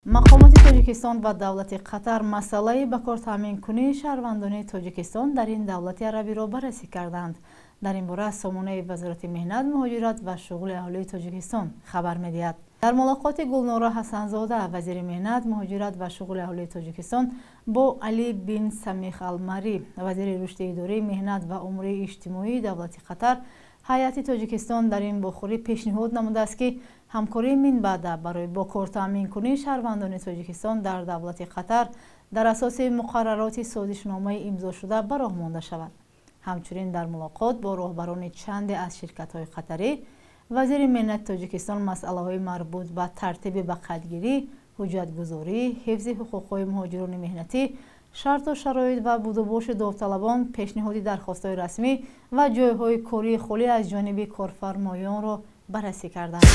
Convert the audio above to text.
Мақомоти Тоҷикистон ва давлати Қатар масъалаи ба кор таъминкунии шаҳрвандони Тоҷикистон дар ин давлати арабиро баррасӣ карданд. Дар ин бора сомонаи Вазорати меҳнат, муҳоҷират ва шуғли аҳолии Тоҷикистон хабар медиҳад. Дар мулоқоти Гулнора Ҳасанзода, вазири меҳнат, муҳоҷират ва шуғли аҳолии Тоҷикистон, бо Али бин Самих Алмарӣ, вазири рушди идории меҳнат ва умури иҷтимоии давлати Қатар, ҳайати Тоҷикистон дар ин вохӯрӣ пешниҳод намудааст, ки ҳамкории минбаъда барои бо кор таъминкунии шаҳрвандони Тоҷикистон дар давлати Қатар дар асоси муқаррароти созишномаи имзошуда ба роҳ монда шавад. Ҳамчунин дар мулоқот бо роҳбарони чанде аз ширкатҳои қатарӣ, вазири меҳнати Тоҷикистон масъалаҳои марбут ба тартиби ба қайдгирӣ, ҳуҷҷатгузорӣ, ҳифзи ҳуқуқҳои муҳоҷирони меҳнатӣ, шарту шароит ва будубоши довталабон, пешниҳоди дархостҳои расмӣ ва ҷойҳои кории холӣ аз ҷониби корфармоёнро баррасӣ карданд.